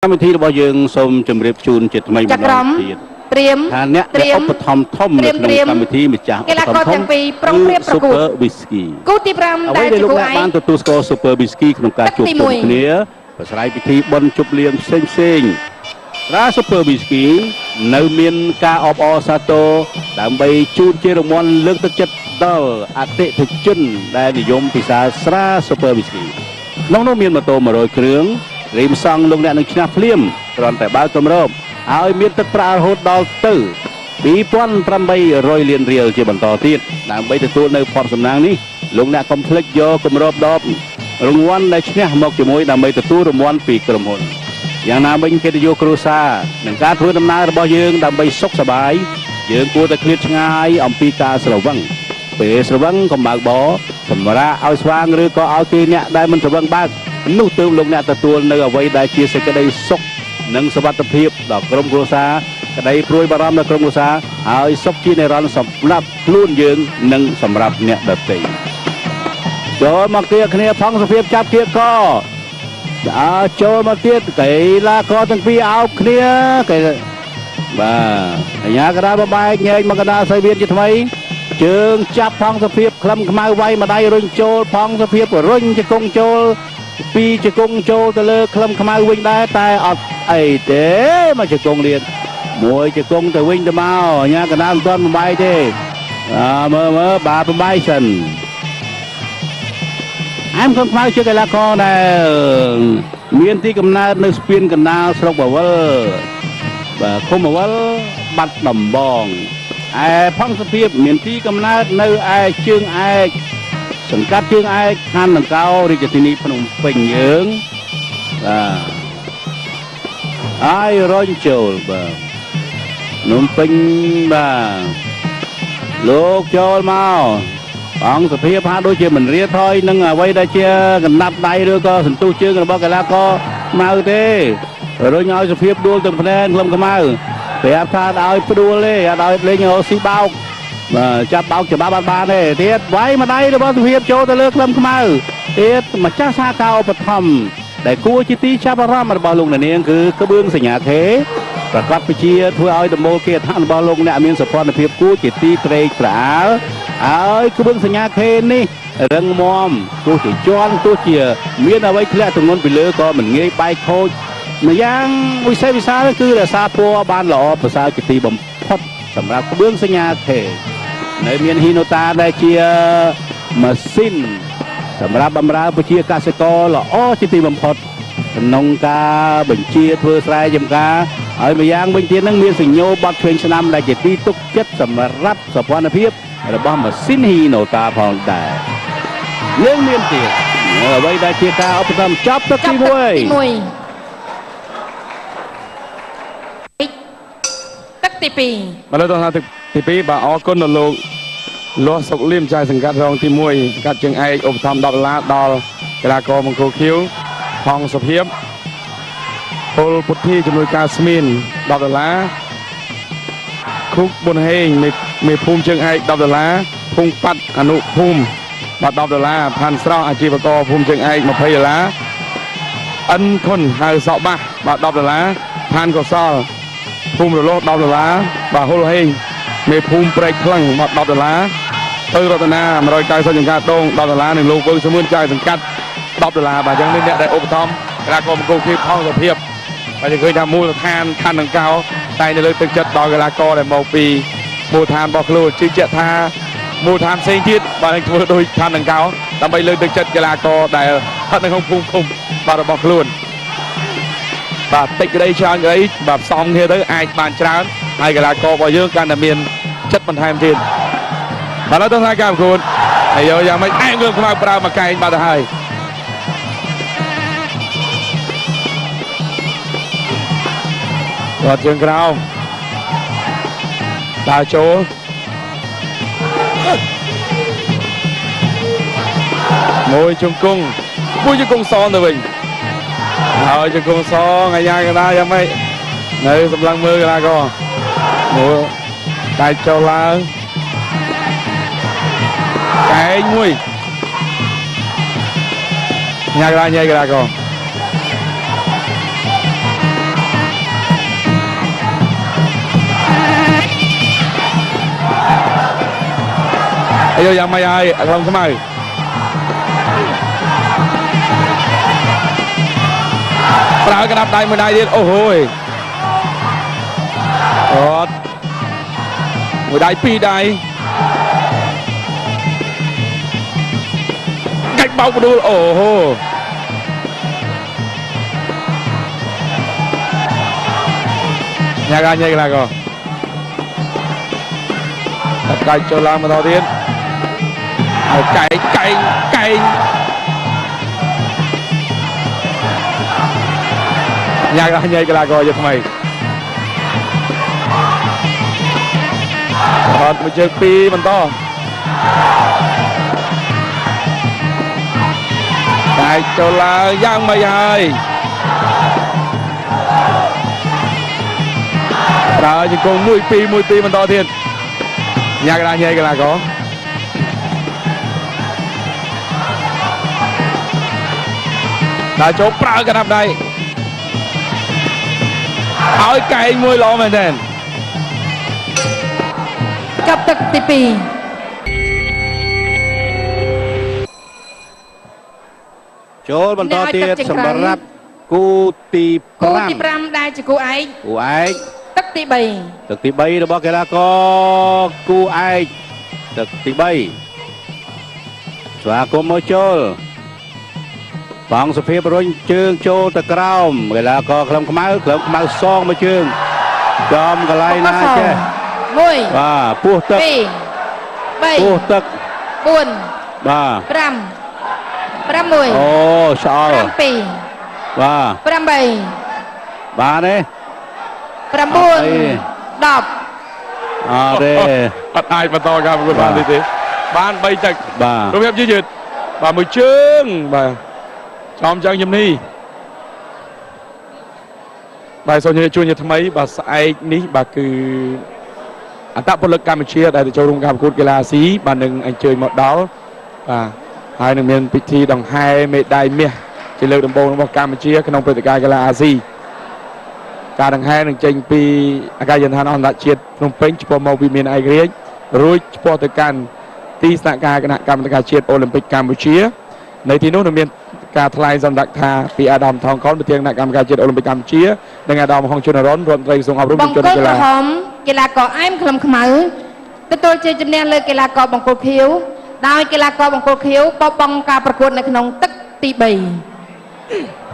កម្មវិធីរបស់យើងសូមជម្រាបជូនជាថ្មីម្ដ ចក្រម ងទៀត ត្រៀម ថាអ្នក ត្រៀម ដែលឧបត្ថម្ភធំ ត្រៀ នៅក្នុង មត្រៀម កម្មវិធីម្ចាស់ កីឡាករ ឧបត្ថម្ភ ទាំងពីរប្រុងប្រៀបប្រកួត គឺ Super Whisky គូទី5 អ្វី ដែល ដែលលោកអ្នក ជាគូឯក បានទទួលស្គាល់ Super Whisky ក្នុងការជួប ទឹកទី ជុំ មួយ គ្នាប្រស្រ័យពិធីបុណ្យជប់លៀងផ្សេងផ្សេងៗត្រា Super Whisky នៅមានការអបអរសាទរដើម្បីជូនជារង្វាន់លើកទឹកចិត្តដល់អតិថិជនដែលនិយមពិសាស្រា Super Whisky ក្នុងនោះមានម៉ូតូ100គ្រឿងរៀមសង់លោកអ្នកនឹងឈ្នះភ្លាមគ្រាន់តែបើកគម្របហើយមានទឹកប្រាក់រហូតដល់ទៅ2800លានរៀលជាបន្តទៀតដើម្បីទទួលនៅភ័ព្វសំណាងនេះលោកអ្នកកុំភ្លេចយកគម្របដបរង្វាន់ដែលឈ្នះមកជាមួយដើម្បីទទួលរង្វាន់ពីក្រុមហ៊ុនយ៉ាងណាមិញកិត្តិយសគ្រួសារនិងការធ្វើដំណើររបស់យើងដើម្បីសុខសប្បាយយើងគួរតែឃ្លាតឆ្ងាយអំពីការស្រវឹង ពេលស្រវឹងកុំបើកបរសម្រាប់ឲ្យស្វាងឬក៏ឲ្យគេអ្នកដែលមិនស្រវឹងបើកនោះទើបលោកអ្នកទទួលនៅអ្វីដែលជាសេចក្តីសុខនិងសុវត្ថិភាពដល់ក្រុមគ្រួសារក្តីព្រួយបារម្ភដល់ក្រុមគ្រួសារហើយសុខជានិរន្តរ៍សម្រាប់ខ្លួនយើងនិងសម្រាប់អ្នកដទៃចូលមកគៀគ្នាផងសុភាពចាប់គៀកអើចូលមកទៀតកីឡាករទាំងពីរអោបគ្នាកីបាទអញ្ញាកដាលបបែកញែកមកកដាលសៃវៀនជាថ្មី ជើងចាប់ផងសភាពក្លឹមខ្មៅវាយម្ដាយរុញចូលផងសភាពរុញជង្គង់ចូលពីរជង្គង់ចូលទៅលើក្លឹមខ្មៅវិញដែរតែអត់អីទេមកជង្គង់ទៀតមួយជង្គង់ទៅវិញទៅមកអញ្ញាកណ្ដាលមិនទាន់បំបាយទេអើមើលមើលបាទបំបាយសិនអែមក្លឹមខ្មៅជាកីឡាករដែលមានទីកំណើតនៅស្ពានកណ្ដាលស្រុកបាវិលបាទឃុំបាវិលបាត់ដំបង ឯផង់សុភាពមានទីកំណើតនៅឯជើងឯកសង្កាត់ជើងឯកខណ្ឌដង្កោរាជធានីភ្នំពេញយើងបាទអាយរុញចូលបាទភ្នំពេញបាទលោកចូលមកអង្គសុភាពហាក់ដូចជាមិនរៀថយនឹងអ្វីដែលជាកណ្ដាប់ដៃឬក៏សន្ទុះជើងរបស់កីឡាករខ្មៅទេរុញឲ្យសុភាពដួលទាំងភ្នែនក្លឹមខ្មៅ ប្រាប់ថាឲ្យផ្ដួលទេអត់ឲ្យលេងអូស៊ីបោកបាទចាប់បោកច្បាប់អត់បានទេទៀតវាយម្ដាយរបស់សុភាពចូលទៅលើក្លឹមខ្មៅទៀតម្ចាស់សាកោបឋមដែលគួរជាទីចាប់អារម្មណ៍របស់លោកអ្នកនាងគឺក្បឿងសញ្ញាខេប្រកាសពជាធ្វើឲ្យដំបូលគេឋានរបស់លោកអ្នកមានសោភ័ណភាពគួរជាទីត្រេកត្រអាលហើយក្បឿងសញ្ញាខេនេះរឹងមាំទោះជាជន់ទោះជាមានអ្វីធ្លាក់ទម្ងន់ពីលើក៏មិនងាយបែកខូចម្យ៉ាងវិសេសវិសាលគឺរក្សាពណ៌បានល្អប្រសើរជាទីបំផុតសម្រាប់ក្បឿងសញ្ញាខេនៅមានហ៊ីណូតាដែលជាម៉ាស៊ីនសម្រាប់បម្រើប្រជាកសិករល្អជាទីបំផុតក្នុងការបញ្ជាធ្វើស្រែចម្ការហើយម្យ៉ាងវិញទៀតនឹងមានសញ្ញោបត់ឆ្វេងស្ដាំដែលជាទីទុកចិត្តសម្រាប់សោភ័ណភាពរបស់ម៉ាស៊ីនហ៊ីណូតាផងដែរយើងមានទៀតអ្វីដែលជាការឧបត្ថម្ភចប់ទឹក ចាប់ ទី ទឹកទី 1 1ទឹកទី2 បាទលើទស្សនៈទឹកទី2បាទអរគុណដល់លោកលាស់សុកលៀមចៅសង្កាត់រងទី1សង្កាត់ជើងឯកឧបត្ថម្ភ10ដុល្លារដល់កីឡាករមង្គលខៀវផងសុភាពពលពុទ្ធាជំនួយការស្មាន10ដុល្លារខុកប៊ុនហេងមេមេភូមិជើងឯក10ដុល្លារភូមិប៉ាត់អនុភូមិបាទ10ដុល្លារផាន់ស្រស់អាជីវករភូមិជើងឯក20ដុល្លារអិនខុនហៅសក់បាសបាទ10ដុល្លារផានកុសល ភូមិរលក10ដុល្លារបាទហ៊ុលហេងមេភូមិព្រែកផ្លឹងបាទ10ដុល្លារទៅរតនា190ចង្ការដង10ដុល្លារនិងលោកពៅសមឿនចៅសង្កាត់10ដុល្លារបាទអញ្ចឹងនេះអ្នកដែលឧបត្ថម្ភកីឡាករមង្គលខៀវផងសុភាពបាទយើងឃើញថាមូលដ្ឋានខណ្ឌដង្កោតែនៅលើទឹកចិត្តដល់កីឡាករដែលមកពីមូលដ្ឋានរបស់ខ្លួនជឿជាក់ថាមូលដ្ឋានផ្សេងទៀតបាទនឹងធ្វើដូចខណ្ឌដង្កោដើម្បីលើកទឹកចិត្តកីឡាករដែលស្ថិតនៅក្នុងភូមិឃុំបាទរបស់ខ្លួន បាទតិចក្តីច្រើនក្តីបាទផ្សំគ្នាទៅអាចបានច្រើនហើយកីឡាកររបស់យើងកាន់តែមានចិត្តបន្ថែមទៀតបាទឥឡូវទៅថ្ងៃការប្រកួតហើយយកយ៉ាងម៉េចអែមគ្រឿងខ្មៅប្រើមួយកែងបាទទៅហើយគាត់ជើងក្រោមដើរចូលមួយជង្គង់មួយជង្គង់សនទៅវិញ ហើយជង្គង់សងអាយ៉ាកណ្ដាលយ៉ាងម៉េចនៅសម្លឹងមើលកីឡាករមើលតែចុះឡើងកែងមួយញ៉ាកណ្ដាលញ៉ៃកីឡាករ អាយយ៉ាងម៉េចហើយអាខ្លងខ្មៅប្រើក្តាប់ដៃមួយដៃទៀតអូហូយអត់មួយដៃពីរដៃកាច់បោកបដួលអូហូញ៉ាកញ៉ៃកីឡាករកាច់ចូលឡើងបន្តទៀតហើយកែងកែងកែងញ៉ាកញ៉ៃកីឡាករយកថ្មីអត់មួយជើងពីរបន្តតែចូលឡើងយ៉ាងម៉េចហើយប្រើជង្គង់1 2 1 2បន្តទៀតញ៉ាកញ៉ៃកីឡាករដល់ចូលប្រើកណ្ដាប់ដៃឲ្យកែងមួយល្អមែនទែន ចប់ទឹកទី ចូលបន្តទៀតសម្រាប់គូទី 2គូទី 5 5ដែលជាគូឯក គូឯក ទឹកទី3 ទឹកទី3របស់កីឡាករគូឯកទឹកទី3ស្វាគមន៍មកចូលបងសុភាពរុញជើងចូលទៅក្រោមកីឡាករក្លឹមខ្មៅក្លឹមខ្មៅសងមកជើងចំកន្លែងណាចេះ 1 បាទពោះទឹក 2 3 ពោះទឹក 4 បាទ 5 6 អូស្អល់ 7 បាទ 8 បាទទេ 9 10 អត់ទេ អត់អាចបន្តការប្រកួតបានទេទេបាន3ទឹក បាទ រូបភាពយឺតយឺតបាទមួយជើងបាទចំជើងជំនីបាទសូមជម្រាបជួនជាថ្មីបាទស្អែកនេះបាទគឺអត្តពលិកកម្ពុជាដែលទៅចូលរួមការប្រកួតកីឡាអាស៊ីបាទនឹងអញ្ជើញមកដល់បាទហើយនឹងមានពិធីដង្ហែមេដាយមាសជាលើកដំបូងរបស់កម្ពុជាក្នុងព្រឹត្តិការណ៍កីឡាអាស៊ីការដង្ហែនឹងចេញពីអាកាសយានដ្ឋានអន្តរជាតិភ្នំពេញឆ្ពោះមកវិមានឯករាជ្យរួចឆ្ពោះទៅកាន់ទីស្នាក់ការគណៈកម្មាធិការជាតិអូឡ িম্প ិកកម្ពុជានៅទីនោះនឹងមានការថ្លែងសម្ដេចថាពីអាដាមថងខុនប្រធានគណៈកម្មាធិការជាតិអូឡ িম্প ិកកម្ពុជានិងអាដាមហុងជុនរ៉ុនរដ្ឋមន្ត្រីក្រសួងអប់រំ បង្គោល និងជនកីឡា ក្រហមកីឡាករអែមក្លឹមខ្មៅទទួលជ័យជំនះលើកីឡាករបង្គោលខៀវដោយកីឡាករបង្គោលខៀវបបង់ការប្រកួតនៅក្នុងទឹកទី3